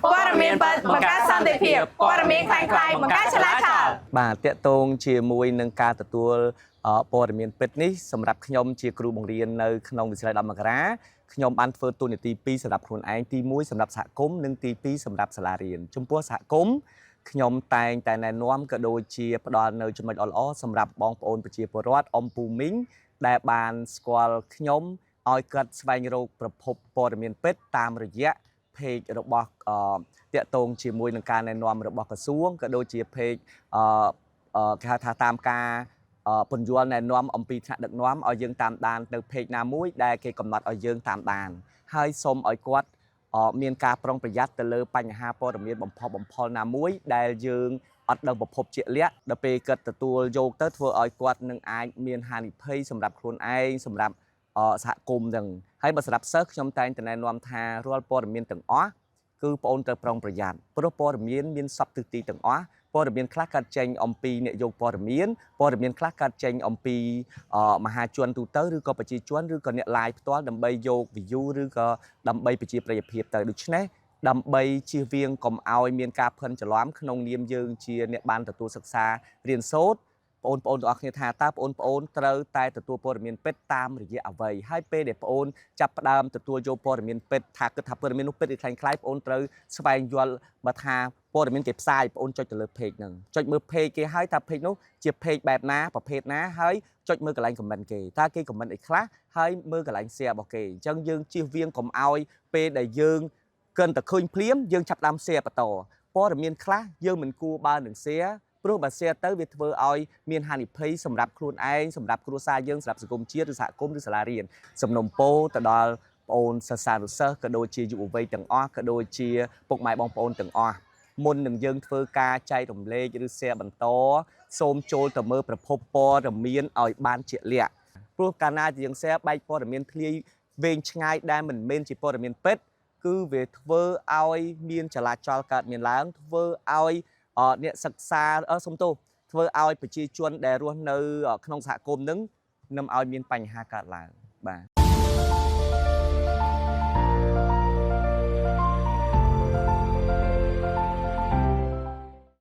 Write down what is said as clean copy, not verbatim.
ព័ត៌មានពិតបង្កើតសន្តិភាពព័ត៌មានក្លែងក្លាយបង្កើតចលាចល បាទទាក់ទងជាមួយនឹងការទទួលព័ត៌មានពិតនេះសម្រាប់ខ្ញុំជាគ្រូបង្រៀននៅក្នុងវិទ្យាល័យ10មករាខ្ញុំបានធ្វើតួនាទី2សម្រាប់ខ្លួនឯងទី1សម្រាប់សហគមន៍និងទី2សម្រាប់សាលារៀនចំពោះសហគមន៍ខ្ញុំតែងតែណែនាំក៏ដូចជាផ្ដល់នៅចំណុចល្អៗសម្រាប់បងប្អូនប្រជាពលរដ្ឋអំពូមីងដែលបានស្គាល់ខ្ញុំឲ្យគាត់ស្វែងរកប្រភពព័ត៌មានពិតតាមរយៈ page របស់ទាក់ទងជាមួយនឹងការណែនាំរបស់ក្រសួងក៏ដូចជា page អឺអឺគេហៅថាតាមការពន្យល់ណែនាំអំពីថ្នាក់ដឹកនាំឲ្យយើងតាមដាននៅ page ណាមួយដែលគេកំណត់ឲ្យយើងតាមដានហើយសូមឲ្យគាត់មានការប្រុងប្រយ័ត្នទៅលើបញ្ហាព័ត៌មានបំផុសបំផុលណាមួយដែលយើងអត់ដឹងប្រភពជាក់លាក់ដល់ពេលគាត់ទទួលយកទៅធ្វើឲ្យគាត់នឹងអាចមានហានិភ័យសម្រាប់ខ្លួនឯងសម្រាប់សហគមន៍នឹងហើយបើសម្រាប់សិស្សខ្ញុំតែងតែណែនាំថារាល់ព័ត៌មានទាំងអស់គឺបងអូនត្រូវប្រុងប្រយ័ត្នព្រោះព័ត៌មានមានសពទិសទីទាំងអស់ព័ត៌មានខ្លះកើតចេញអំពីអ្នកយកព័ត៌មានព័ត៌មានខ្លះកើតចេញអំពីមហាជនទូទៅឬក៏ប្រជាជនឬក៏អ្នក live ផ្ទាល់ដើម្បីយក view ឬក៏ដើម្បីប្រជាប្រិយភាពទៅដូច្នេះដើម្បីជៀសវាងកុំឲ្យមានការភ័ន្តច្រឡំក្នុងនាមយើងជាអ្នកបានទទួលសិក្សារៀនសូត្របងប្អូនទាំងអស់គ្នាថាតើបងប្អូនត្រូវតែទទួលព័ត៌មានពិតតាមរយៈអ្វីហើយពេលដែលបងប្អូនចាប់ផ្ដើមទទួលយកព័ត៌មានពិតថាគិតថាព័ត៌មាននោះពិតឬក្លែងក្លាយបងប្អូនត្រូវស្វែងយល់បើថាព័ត៌មានគេផ្សាយបងប្អូនចុចទៅលើ page ហ្នឹងចុចមើល page គេហើយថា page នោះជា page បែបណាប្រភេទណាហើយចុចមើលកន្លែង comment គេតើគេ comment អីខ្លះហើយមើលកន្លែង share របស់គេអញ្ចឹងយើងជៀសវាងកុំឲ្យពេលដែលយើងកិនតែឃើញភ្លាមយើងចាប់ផ្ដើម share បន្តព័ត៌មានខ្លះយើងមិនគួរបើនឹង share ព្រោះបើ share ទៅវាធ្វើឲ្យមានហានិភ័យសម្រាប់ខ្លួនឯងសម្រាប់គ្រួសារយើងសម្រាប់សង្គមជាតិឬសហគមន៍ឬសាលារៀនសំណូមពរទៅដល់បងអូនសិស្សានុសិស្សក៏ដូចជាយុវវ័យទាំងអស់ក៏ដូចជាពុកម៉ែបងប្អូនទាំងអស់មុននឹងយើងធ្វើការចែករំលែកឬ share បន្តសូមចូលទៅមើលប្រភពព័ត៌មានឲ្យបានជាក់លាក់ព្រោះកាលណាយើង share បែកព័ត៌មានធ្លាយវែងឆ្ងាយដែលមិនមែនជាព័ត៌មានពិតគឺវាធ្វើឲ្យមានចលាចលកើតមានឡើងធ្វើឲ្យអ្នកសិក្សាសុំទោសធ្វើឲ្យប្រជាជនដែលរស់នៅក្នុងសហគមន៍នឹងនឹងឲ្យមានបញ្ហាកើតឡើងបាទ។